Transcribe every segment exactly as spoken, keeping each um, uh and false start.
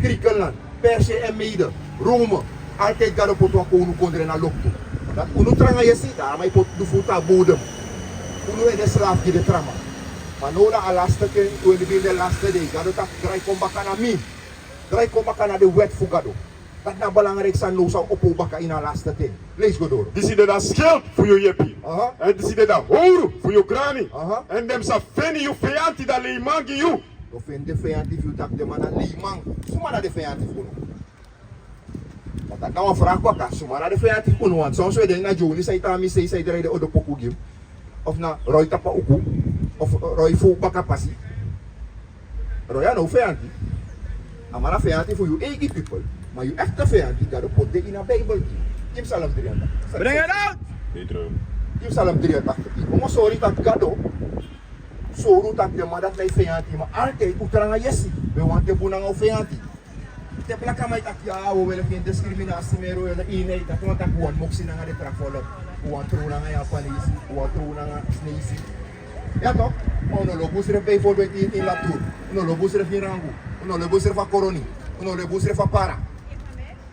Griekenland, Perse en mede, Rome. Altijd Gado poti wan kownu kondre na loktu. Dati unu tranga yesi, daarom a e poti du fu un tan a bodem. Unu e de slaaf gi den tra man. Ma now na a laste ten, un e libi ini den laste dei. Gado taki drai kon baka na mi. Drai kon baka na den wet fu Gado. Dati na a belangrijk sani now san un opo baka ini a laste ten. Leisi go doro. Disi de a schuld fu yu yepi. Aha. Èn disi de a owru fu yu grani. Aha. Èn den sa feni yu feyanti, a leiman gi yu. Yu o feni den feyanti fu yu taki den man na leiman. Suma na den feyanti fu unu? Ma dati na wan vraag baka, suma na den feyanti fu unu? Want soms un e de ini a dyowni san e tan na mi sei, san e drai den odo poku gi mi. Of na Roy tapu a uku, of Roy fu baka pasi. Roy a no feyanti. A man na feyanti fu yu eigi pipel. Ma yu ekte feyanti, Gado poti den ini a Bijbel gi yu. Gi mi Psalm dri en takti. Bring it out! Gi mi Psalm dri en takti. Un mus sori taki Gado sori un taki den man dati na yu feyanti, ma altijd un tranga yesi ben wani de bun nanga un feyanti. Te blakaman e taki, ya, un o weli fu discriminatie meri, un o weli ini, dati wani taki un wani moksi nanga den tra folku. Un wani trow nanga Yapanesi, un wani trow nanga Sinesi. Ya toch? Ma un no lobi unsrefi bijvoorbeeld ini, ini Laptour. Un no lobi unsrefi ini Rangu. Un no lobi unsrefi a Koroni. Un no lobi unsrefi a Para.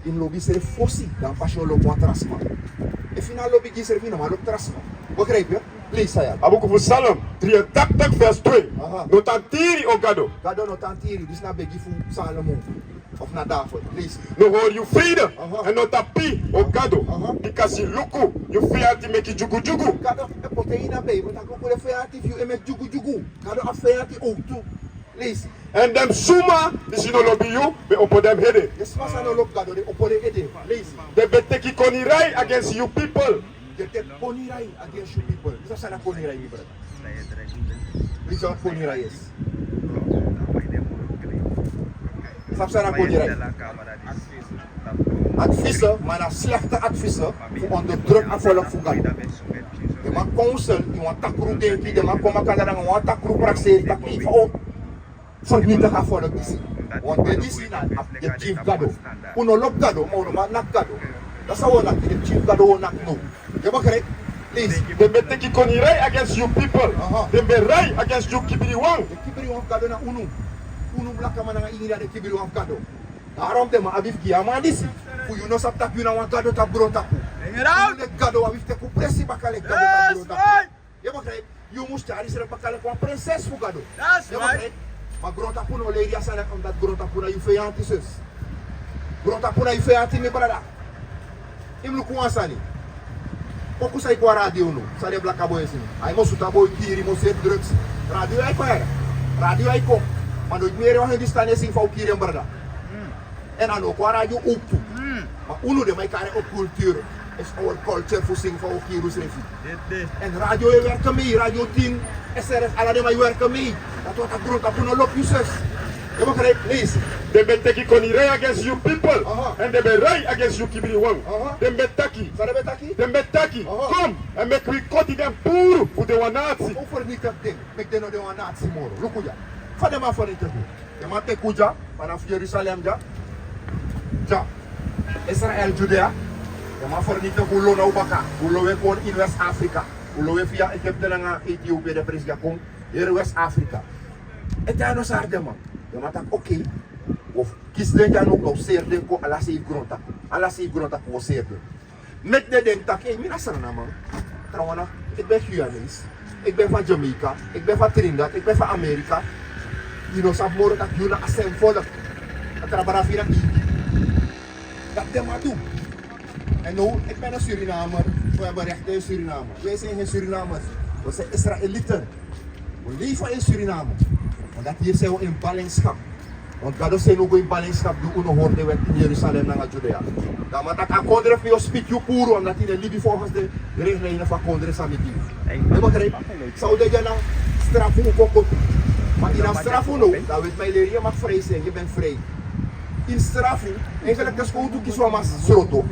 Yu mus lobi yusrefi fosi, dan pas yu o lobi wan tra sma. Efu yu no lobi gi yusrefi, yu no man lobi tra sma. Begrijp yu? Leisi ya. A buku fu Psalm dri en takti vers twee. Aha. No tan tiri, o Gado. Gado no tan tiri, disi na begi fu Salomo. Of na David, leisi. No hori yu vrede, aha, èn no tan pin, o Gado. Aha. Bikasi luku, yu feyanti meki dyugudyugu. Gado e poti en ini a Bijbel taki luku, den feyanti fu yu e meki dyugudyugu. Gado abi feyanti owktu. Leisi. Èn den suma disi no lobi yu, ben opo den ede. Den sma san no lobi Gado, den opo den ede. Leisi. Den ben teki konirai against yu pipel. Den teki konirai against yu pipel. Yu sabi san na konirai, mi brada? Yu sabi san konirai is? Yu sabi san na konirai? Advies, ma na slechte advies fu onderdruk a volk fu Gado. Den man counsel ini wan takru denki, den man kon baka nanga wan takru prakseri taki, o, vernietig a volk disi. Want den disi na den pikin fu Gado. Un no lobi Gado, ma un no man naki Gado. Dati san un o naki, den pikin fu Gado un o naki now. Yu begrijp? Leisi. Den ben teki konirai against yu pipel. Aha. Den ben rai against yu kibiriwan. Den kibiriwan fu Gado na unu. Unu blakaman nanga India, den kibiriwan fu Gado. Daarom den man abi fu gi a man disi. Fu yu no sabi taki yu na wan gado tapu grontapu. Bring it out! Yu na gado, wi abi fu teki un presi baka leki gado tapu grontapu. Yes, right. Yu begrijp? Yu mus tyari yusrefi baka leki wan prinses fu Gado. That's right. Yu begrijp? Ma grontapu no leri a sani, omdat grontapu na yu feyanti, sus. Grontapu na yu feyanti, mi brada. Yu mus luku wan sani. Poku san e kon a radio now, san den blaka boi e singi. A e mus sutu a boi kiri, mus seri drugs. Radio e kon, yere. Radio e kon. Ma noiti mi yere wan Hindustani e singi fa un kiri en brada. Èn a no kon a radio owktu. Ma unu den man e kari en op cultuur. Is our culture fu singi fa un o kiri unsrefi. Èn radio e werk mee, Radio Tien, S R S, ala den man e werk mee. Dati wani taki grontapu no lobi yu, sus. Yu begrijp? Leisi. Den ben teki konirai against yu pipel. Aha. Èn den ben rai against yu kibiriwan. Aha. Den ben taki. San den ben taki? Den ben taki. Aha. Kom, èn meki wi koti den puru fu den wan natsi. Un fernietig den, meki den no de wan natsi moro. Luku dya. Fa den man fernietig un? Den man teki un dya, vanaf Jerusalem dya. Dya. Israel, Judea. Den man fernietig un, lon na un baka. Un lon un e kon ini West Afrika. Un lon un e, via Egypte nanga Ethiopië, den presi dya kon. Heri West Afrika. Ete a no sari den man. Den man taki, oké. Un o kisi den dya now, un o seri den kon ala sei fu grontapu. Ala sei fu grontapu un o seri den. Meki den denki taki, ei, mi na Sranan man. Trawan na, ik ben Guyanees. Ik ben van Jamaica. Ik ben van Trinidad. Ik ben van Amerika. Yu no sabi moro taki yu na a sem volk. A tra brada fu yu na Ingi. Dati den man du. En now, ik ben een Surinamer. We hebben rechten in Suriname. Wij zijn geen Surinamers. We zijn Israëlieten. We leven in Suriname. Maar dat hier zijn we in ballingschap. Want Gado seni un go ini ballingschap, di un no hori den wet ini Jerusalem nanga Judea. Dan a man taki a kondre fu yu o spiti yu puru, omdat yu no e libi volgens de richtlijnen fu a kondre san mi gi yu. Yu begrijp? San un de dya na strafu un kon kopi. Ma ini a strafu now, dan wetiman e leri yu, yu mag vrij zijn, yu ben vrij. Ini strafu, eigenlijk den skowtu kisi wan man sroto.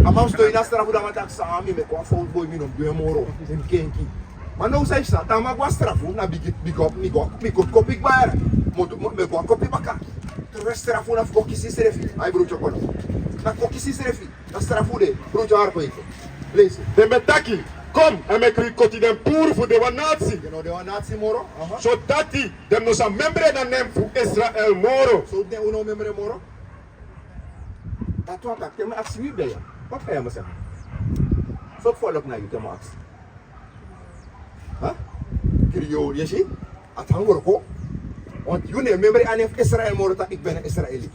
A man sidon ini a strafu, dan a man taki san, mi meki wan fowtu, boi, mi no mus du en moro, mi kenki. Ma now san yu sa, te a man go na strafu, na bigi, bigi, mi go, mi go kopi kba yere. Mi o du, mi, mi go kopi baka. Terwijl strafu na fu kon kisi yusrefi. Ai, broertje, kon. Na kon kisi yusrefi. Na strafu de, broertje, hardwerken. Leisi. Den ben taki, kom, èn meki wi koti den puru fu den wan natsi. Den no de wan natsi moro. Aha. Sodati den no sa memre na nen fu Israel moro. So den un no memre moro. Dati wani taki te mi aksi wi ben ya. Wat ga yu mi segi? Sortu folok na yu te mi aksi? Huh? Creole, yu si? A tan wroko. Want yu no e membri a nen fu Israel moro taki ik ben een Israëliet.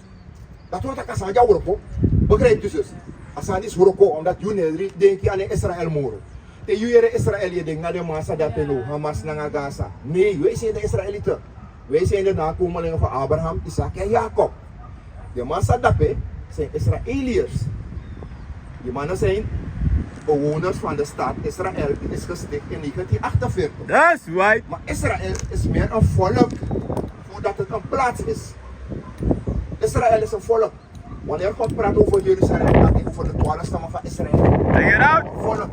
Dati wani taki a sani dya wroko. Begrijp yu, zus? A sani disi wroko, omdat yu no e denki a nen Israel moro. Te yu yere Israel, yu e denki na den man san de ape now, Hamas nanga Gaza. Nee, yu e si den Israelite. Wi zijn de nakomelingen van Abraham, Isaac en Jacob. De man san de ape zijn Israëliërs. Die mannen zijn bewoners van de staat Israël, die is gesticht in negentien achtenveertig. That's right. Maar Israël is meer een volk voordat het een plaats is. Israël is een volk. Wanneer God praat over Jeruzalem, praat hij over de twaalf stammen van Israël. Check it out. Een volk.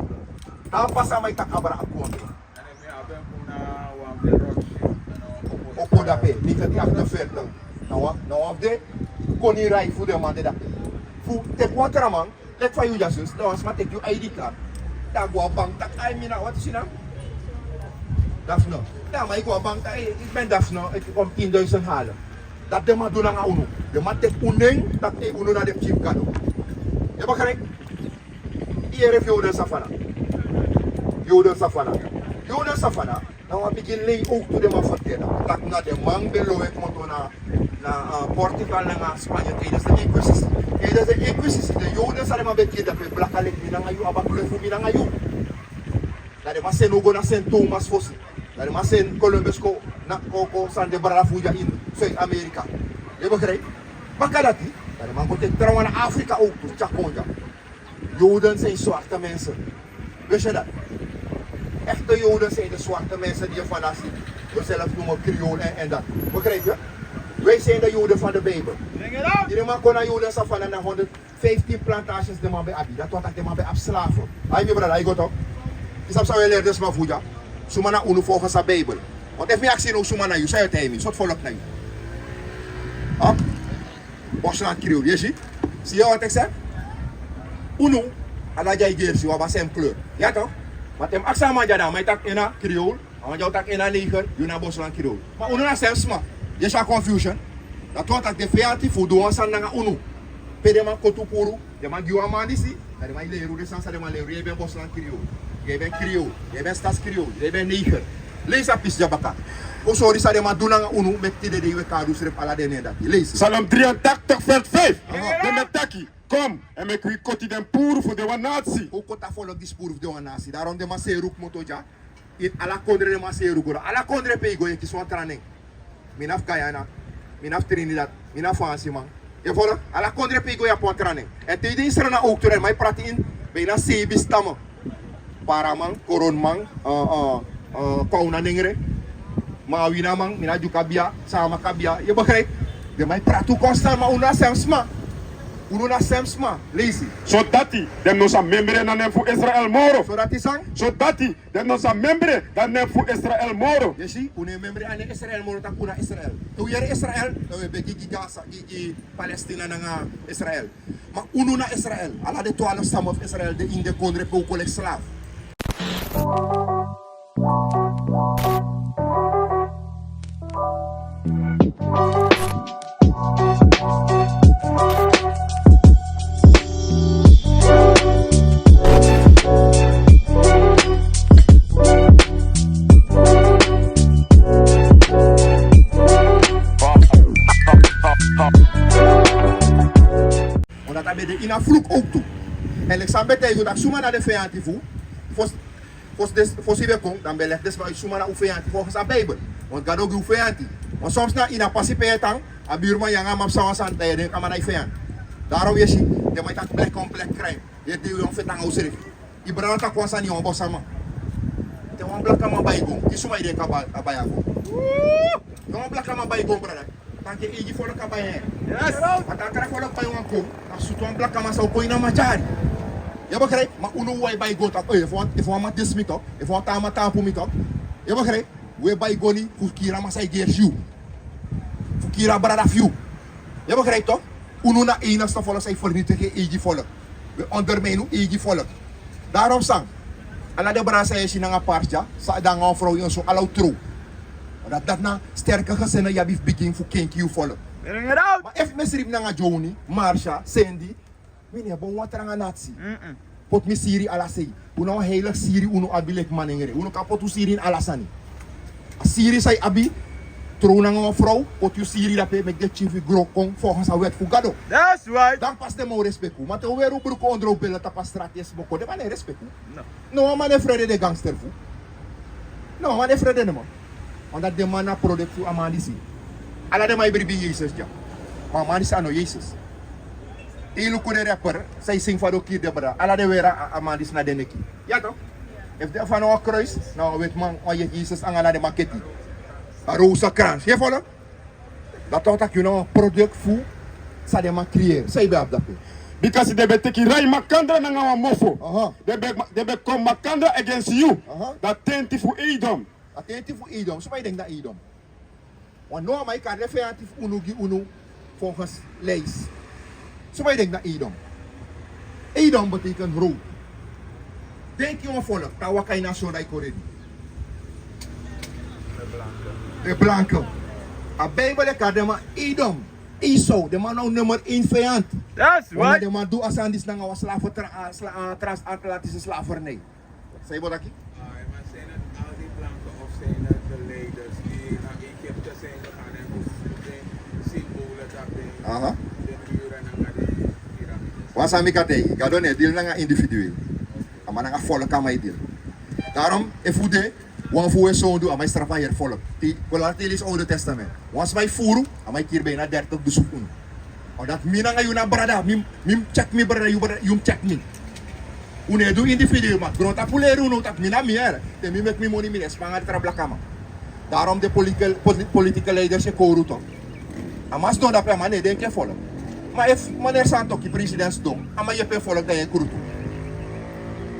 Dan pas a man kan abra a koning. Opo dape, negentien achtenveertig. Na wan, na wan fu den koninkrijkfu den man de dape. Fu teki wan tra man, leki fa yu dya zus, dan wan sma teki yu I D card. Dan a go a bank taki, ai, mi na, wat is je naam? Daphne. Dan a man e go a bank taki, ei, ik ben Daphne, ik kom tienduizend halen. Dati den man du nanga unu. Den man teki un nen, taki unu na den pikin fu Gado. Yu e begrijp? Yu yere fu Jordan Savannah. Jordan Savannah. Jordan Savannah, na wan bigin lei owktu den man ferteri. Taki na den man ben lowe kmoto na, na, ah, Portugal nanga Spanje tijdens de inquisitie. Tijdens de inquisitie, den Jordan san den man ben kiri dape, blaka leki mi nanga yu, abi a kleur fu mi nanga yu. Dan den man seni un go na Sint Thomas fosi. Dan den man seni Columbus kon, na, kon, kon sani den brada fu un dya ini Zuid-Amerika. Yu e begrijp? Baka dati, dan den man go teki trawan na Afrika owktu, tyari kon dya. Joden zijn zwarte mensen. Wist je dat? Echte Joden zijn de zwarte mensen die je vandaag ziet. We zelf noemen Creool en, en dat. Begrijp je? Wij zijn de Joden van de Bijbel. Bring it out. Yu no man kon na Jordan Savannah na honderdvijftien plantages den man ben abi. Dati wani taki den man ben abi slaven. Ai, mi brada, ai, go tok. Yu sabi san wi e leri den sma fu dya? Suma na unu volgens a Bijbel. Want efu mi aksi yu now suma na yu, san yu o taigi mi, sortu folok na yu? Huh? Bosland Creool, yu e si? Si yu wani taki san? Unu, ala dya e gersi, wi abi a sem kleur. Ya tok? Ma te mi aksi a man dya, dan a man e taki en na Creool, a man dya o taki en na neger, yu na Bosland Creool. Ma unu na sem sma. Yu e si a confusion? Dati wani taki den feyanti fu du wan sani nanga unu. Pe den man kotu puru, den man gi wan man disi, dan den man e leri un den sani san den man leri un, yu e ben Bosland Creool, yu e ben Creool, yu e ben Stads Creool, yu e ben neger. Leisi a pisi dya baka. Kon sori san den man du nanga unu, meki tide dei wi e kari unsrefi ala den nen dati. Leisi. Psalm drieëntachtig vers vijf. Aha. Den man e taki: Kom, èn meki wi koti den puru fu den wan nasi. Un koti a folok disi puru fu den wan nasi. Daarom den man seri un kmoto dya. Ini ala kondre den man seri un go. Ala kondre pe yu go yu e kisi wan tra nen. Mi na fu Guyana, mi na fu Trinidad, mi na fu Faansiman. Yu e folok? Ala kondre pe yu go yu abi wan tra nen. Èn te yu de ini Sranan owktu, den man e prati ini bijna seibin stammen. Paraman, Koronman, eh, eh, eh, Kwaunanengre, Mawinaman, mi na Dyuka bia, Saamaka bia. Yu e begrijp? Den man e prati un konstan, ma unu na sem sma. Unu na sem sma. Leisi. Sodati den no sa membri na nen fu Israel moro. Sodati san? Sodati den no sa membri na nen fu Israel moro. Yu e si, un no e membri a nen Israel moro taki un na Israel. Te un yere Israel, dan un e begi gi Gaza, gi, gi Palestina nanga Israel. Ma unu na Israel. Ala den twaalf stammen fu Israel de ini den kondre pe un kon leki slaaf. Want dati a ben de ini a vloek owktu. Èn leki san mi ben taigi un taki suma na den feyanti fu, fosi, fosi den, fosi yu ben kon, dan mi ben legi den sma uit suma na un feyanti volgens a Bijbel. Want Gado gi un feyanti. Want soms na ini a pasi pe yu e tan, a buurman yu nanga a man psa wan sani, dan yu e denki a man na yu feyanti. Daarom yu e si, den man e taki black on black crime. Yu e dei wan feti nanga unsrefi. Yu brada taki wan sani, yu wan bosaman. Te wan blakaman bai gon, gi suma yu denki a bai, a bai a gon? Te wan blakaman bai gon, brada, taki en eigi folok a bai en. Yes. A te a tra folok bai wan gon, a sutu wan blakaman, san o kon ini a man dyari. Yu e begrijp? Ma unu, wi e bai gon taki, eh, efu wan, efu wan man disi mi tok, efu wan taa man taampu mi tok. Yu e begrijp? Wi e bai goni fu kiri a man san e gersi yu. Fu kiri a brada fu yu. Yu e begrijp tok? Unu na a enigste volk san e vernietig en eigi volk. Wi e ondermijn un eigi volk. Daarom san, ala den brada san yu e si nanga pars dya, san de nanga wan frow ini so, ala un trow. Want dati, dati na sterke gezinnen yu abi fu bigin fu kenki yu volk. Bring it out. Ma efu mi e sribi nanga Joni, Marsha, Sandy, Mi no e bon wan tranga natsi. Poti mi siri ala sei. Un na wan heilig siri unu abi leki manengre. Unu kan poti un siri ini ala sani. A siri san yu abi, tron nanga wan frow, poti yu siri dape, meki den pikin fu yu gro kon volgens a wet fu Gado. Dan pasi den man o respeki un. Ma te un weri un bruku ondro un bele tapu a strati e smoko, den man no e respeki un. No wan man no e frede den gangster fu. No wan man no e frede den man. Omdat den man na product fu a man disi. Ala den man e bribi Yesus dya. Ma a man disi a no Yesus. Te yu luku den rapper san e singi fu a dokiri den brada, ala den weri a, a man disi na den neki. Ya toch? Efu den abi wan kruis, na wan wetiman, wan Yesus anga na den maketi. A rozenkrans. Yu e follow? Dati wani taki yu na wan product fu san den man creëer. San yu ben abi dape? Bikasi den ben teki rai makandra nanga wan mofo. Den ben, den ben kon makandra against yu. Dati tenti fu Edom. A tenti fu Edom. Suma yu denki na Edom? Wan no, a man e kari den feyanti fu unu gi unu volgens lijst. Suma yu denki na Edom? Edom betekent rood. Denki wan volk, ta waka ini a sona e kon redi. De blanke. A Bijbel e kari den man Edom. Esau, den man na un nummer één vijand. That's right. Den man du a sani disi nanga wan slaven tra-, a sla-, a transatlantische slavernij. San yu bo taki? Ah, maar zijn het al die blanken of zijn het de leiders die naar Egypte zijn gegaan en gevoerd in symbolen dat de, de muren en de piramides? Wan sani mi kan taigi, Gado no e dili nanga individueel. A man nanga volk a man e dili. Daarom, efu un de, wan fu un e sondu, a man e strafu a heri volk. Te, kon lati leisi Oude Testament. Wan sma e furu, a man e kiri bijna dertig dunsu fu unu. Omdat mi nanga yu na brada, mi, mi mus check mi brada, yu brada, yu mus check mi. Un no e du individueel, ma grontapu leri unu taki mi na mi heri. Te mi meki mi moni, mi no e span nanga tra blakaman. Daarom den political, poli-, political leiders e kowru toch. A man sidon dape, a man no e denki en volk. Ma efu meneer Santokhi, president sidon, a man yepi en volk, dan yu e krutu.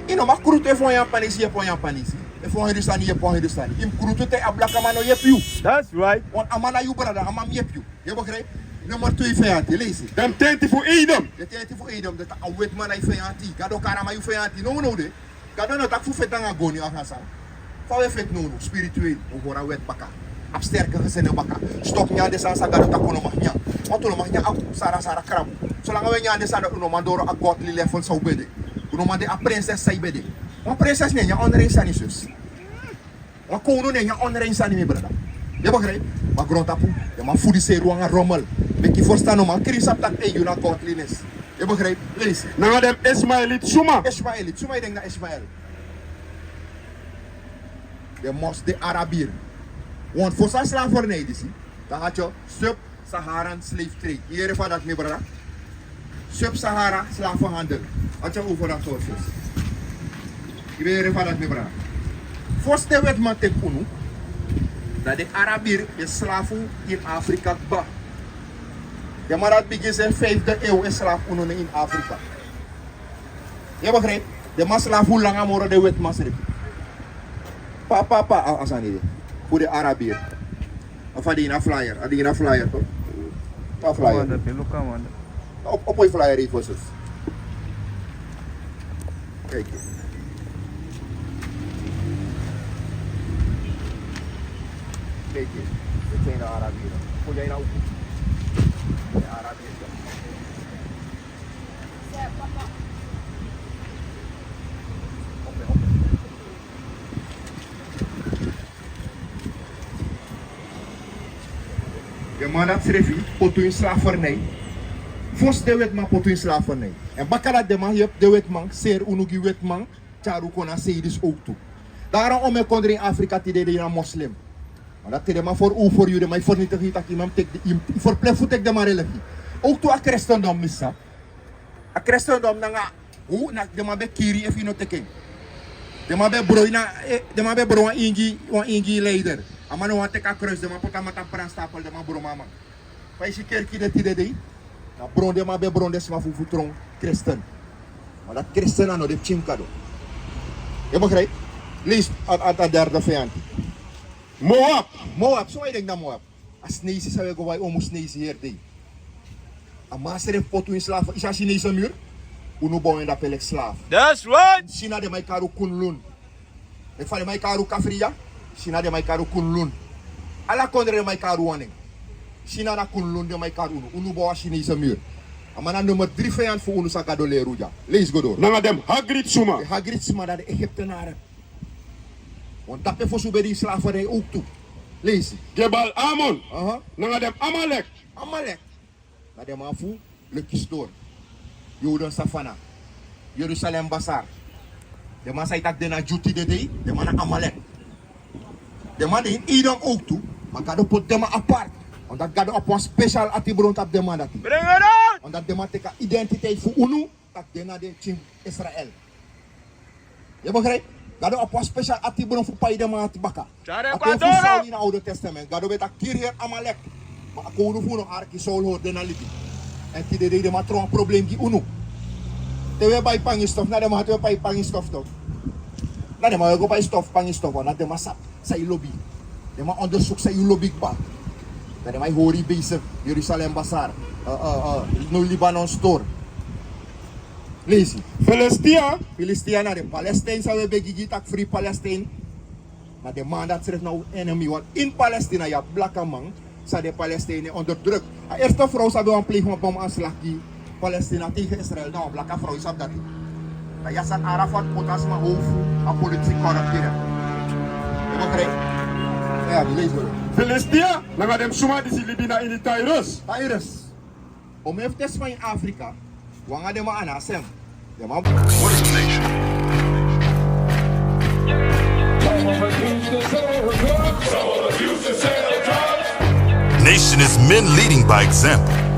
Yu no mag krutu efu wan Yapanesi yepi wan Yapanesi. Efu wan Hindustani yepi wan Hindustani. Yu mus krutu te a blakaman no yepi yu. That's right. Want a man na yu brada, a man mus yepi yu. Yu e begrijp? Nummer twee feyanti, leisi. Den tenti fu Edom. Den tenti fu Edom, dati a wetiman na yu feyanti. Gado kari a man yu feyanti. No, no, de. Gado no taki fu feti nanga goni of nanga san. Fa un e feti now, spiritueel, un hori a wet baka. Abi sterke gezinde baka. Stop nyan den sani san Gado taki un no mag nyan. Want un no mag nyan aku, sara sara krabu. Solanga un e nyan den sani dati un no man doro a godly level san un ben de. Un no man de a prinses san yu ben de. Wan prinses no e nyan onrein sani, sus. Wan kownu no e nyan onrein sani, mi brada. Yu e begrijp? Ma grontapu, den man fudiseri wan rommel. Meki yu ferstan, no man krin sabi taki ei, yu na godliness. Yu e begrijp? Leisi. Nanga den Ismaeliti suma? Ismaeliti, suma yu denki na Ismael? Den mos, den Arabier. Want fosi a slavernij disi, dan had yu sub-Saharan slave trade. Yu yere fa dati, mi brada? Sub-Sahara slavenhandel. Had yu over dati soort sos? Yu ben yere fa dati, mi brada? Fosi den wetiman teki unu, dan den Arabier ben slafu in Afrika kba. Den man dati bigin sinsi vijfde eeuw e slafu unu ini Afrika. Yu e begrijp? Den man slafu langa moro den wetiman srefi. Pa, pa, pa, a, a sani de. Fu den Arabier. Of a de ini a flyer. A de ini a flyer toch? A flyer. Op, opo yu flyer yu fosus. Kijk. Kijk. Dit zijn de Arabieren. Fu den na uku. De Arabieren. Den man dati srefi poti un ini slavernij. Fosi den wetiman poti un ini slavernij. Èn baka dati den man yepi den wetiman, seri unu gi wetiman, tyari un kon na sei disi owktu. Daarom omeni kondre ini Afrika tide de na moslim. Ma dati te den man ferwover yu, den man e fernitigi yu taki yu no mus teki, yu, yu ferplefu teki den man religie. Owktu a kristendom, mi sa. A kristendom nanga, hu, na den man ben kiri efu yu no teki en. Den man ben bron na, eh, den man ben bron wan ingi, wan ingi leider. A man no wani teki a kruis, den man poti a man tapu brandstapel, den man bron a man. Fa yu si kerki de tide dei, na bron den man ben bron den sma fu, fu tron kristen. Ma dati kristen a no de pikin fu Gado. Yu e begrijp? Leisi a, a, a derde feyanti. Moab. Moab, so yu denki na Moab? A Sineisi san we go bai, omu Sineisi heri dei. A man srefi poti un ini slaaf. Yu si a Sineisi muur? Unu bow en dape leki slaaf. That's right. Sina den man e kari un kunlun. Efu den man e kari un kafriya, Sina den man e kari un kunlun. Ala kondre den man e kari un wan nen. Sina na kunlun den man e kari unu. Unu bow a Sineisi muur. A man na nummer dri feyanti fu unu san Gado leri un dya. Leisi go doro. Nanga den Hagrit suma. Den Hagrit suma na den Egiptenaren. Want dape fosi un ben de ini slavernij ook tu. Leisi. Gebal Amon. Aha. Nanga den Amalek. Amalek. Na den man fu Lucky Store, Jordan Savannah, Jerusalem Bazaar. Den man san e taki den na Dyu tide dei, den man na Amalek. Den man de ini Edom ook tu, ma Gado poti den man apart. Omdat Gado abi wan special atibron tapu den man dati. Bring it on! Omdat den man teki a identiteit fu unu, taki den na den pikin Israel. Yu e begrijp? Gado abi wan special atibron fu pai den man ati baka. Tyari A kon fu Ecuador. Saul ini a Oude Testament. Gado ben taki kiri heri Amalek. Ma a kownu fu unu arki Saul hori den na libi. Èn tide dei den man tron wan problem gi unu. Te un e bai pangi stof, na den man ati un e bai pangi stof toch. Na den man un e go bai stof, pangi stof, na den man sabi san yu lobi. Den man onderzoek san yu lobi kba. Na den man e hori yu bezig, Jerusalem Bazaar, eh, eh, eh, New Libanon Store. Leisi. Filistia. Filistia na den Palestine san un e begi gi taki free Palestine. Na den man dati srefi na un enemy, want ini Palestina yu abi blakaman san den Palestine e onderdruk. A eerste vrouw san ben wani pleeg wan bomaanslag gi Palestina tegen Israel, na wan blaka vrouw, yu sabi dati. Na Yasser Arafat poti a sma hofu, a politiek corrupteren. Yu e begrijp? Ya, yu leisi go. Filistia, nanga den suma disi libi na ini Tyrus. Tyrus. O mi efu tesi fa ini Afrika, wan nanga den man a no a sem. Den man. What is a nation? Nation is men leading by example.